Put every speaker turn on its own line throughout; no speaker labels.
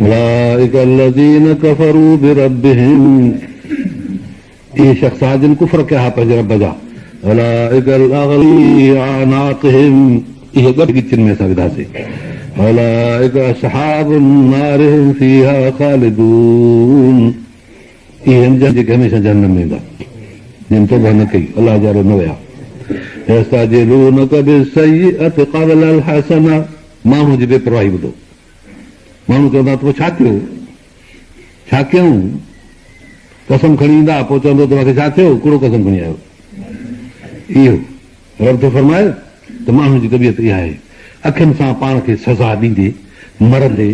اولئک الذين ڪفروا بربهم اهي شخص ها جن ڪفر ڪيا ها پنهنجي رب جا. اولئک الاغلال في اعناقهم اهي ڳٽ ڳچين ۾ اسان وڌاسين. اولئک اصحاب النار هم فيها خالدون اهي آهن جيڪي هميشه جهنم ۾ ويندا جن توبه نه ڪئي الله جي آڏو نه ويا. يستعجلونک بالسيئة قبل الحسنة ماڻهو جي بي پرواهي ٻڌو. ماڻهو چوندا ته پوء ڇا ٿيو؟ ڇا ڪيائون؟ قسم کڻي ايندا، پوء چوندو ته مون کي ڇا ٿيو؟ ڪهڙو قسم کڻي آيو؟ اهو رب ٿو فرمائي ته ماڻهو جي طبيعت اها آهي، اکين سان پاڻ کي سزا ڏيندي، مرندي،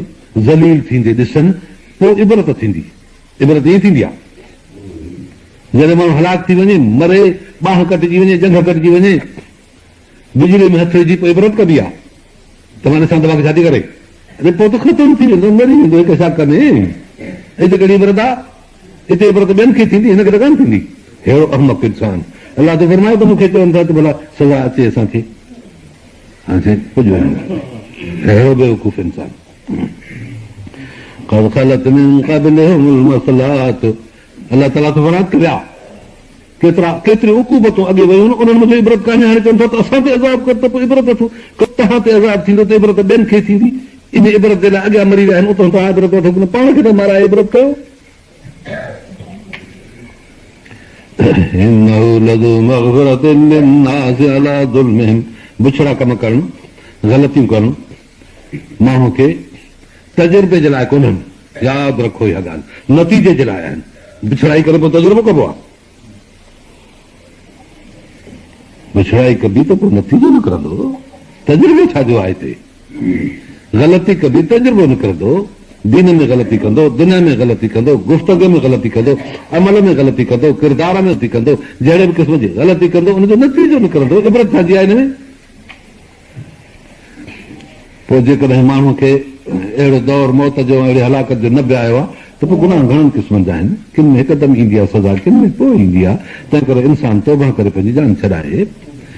ذليل ٿيندي ڏسن، پوء عبرت ٿيندي. عبرت ائين ٿيندي آهي، جڏهن ماڻهو هلاڪ ٿي وڃي، مري، ٻانهن ڪٽجي وڃي، ڄنگهه ڪٽجي وڃي، بجلي ۾ هٿ وجهي پوء عبرت ڪبي آ ته مان ڏسان ته مان کي ڇا ٿي ڪري. اري پوء ته ختم ٿي ويندو، مري ويندو هڪ شاڪ ۾. هتي ڪهڙي عبرت آ؟ هتي عبرت ٻين کي ٿيندي، هن کي ته ڪانه ٿيندي. ههڙو احمق انسان. الله ٿو فرمائي ته مون کي چون ٿا ته ڀلا سزا اچي اسان کي. هاڻي سائين پڄ وڃو. ههڙو بيوقوف انسان. قد خلت من قبلهم المثلات الله تعاليٰ ٿو فرمائي ته ويا. ڪيترا ڪيتريون عقوبتون اڳي ويون انهن منجهه عبرت ڪانهي هاڻي چون ٿا ته اسان تي عذاب ڪر ته پوء عبرت وٺون توهان تي عذاب ٿيندو ته عبرت ٻين کي ٿيندي ان عبرت جي لاء اڳيان مري ويا آهن اتان توهان عبرت وٺو ڪونه پاڻ کي ٿا مارائي عبرت ڪيو. انه لذو مغفرة للناس علي ظلمهم بڇڙا ڪم ڪرڻ غلطيون ڪرڻ ماڻهو کي تجربي جي لاء ڪونهن ياد رکو اها ڳالهه نتيجي جي لاء آهن. بڇڙائي ڪري پوء تجربو ڪبو آهي. بڇڙائي ڪبي ته پوء نتيجو نڪرندو. تجربو ڇا جو آهي هتي؟ غلطي ڪبي تجربو نڪرندو. دين ۾ غلطي ڪندو، دنيا ۾ غلطي ڪندو، گفتگو ۾ غلطي ڪندو، عمل ۾ غلطي ڪندو، ڪردار ۾ غلطي ڪندو، جهڙي به قسم جي غلطي ڪندو ان جو نتيجو نڪرندو. عبرت ڇا جي آهي هن ۾؟ پوء جيڪڏهن ماڻهوء کي اهڙو دور موت جو ۽ اهڙي هلاڪت جو نه به آيو آهي ته پوء گناهه گهڻن قسمن جا آهن، ڪن ۾ هڪدم ايندي آهي سزا، ڪن ۾ پوء ايندي آهي، تنهنڪري انسان توبهه ڪري پنهنجي جان ڇڏائي.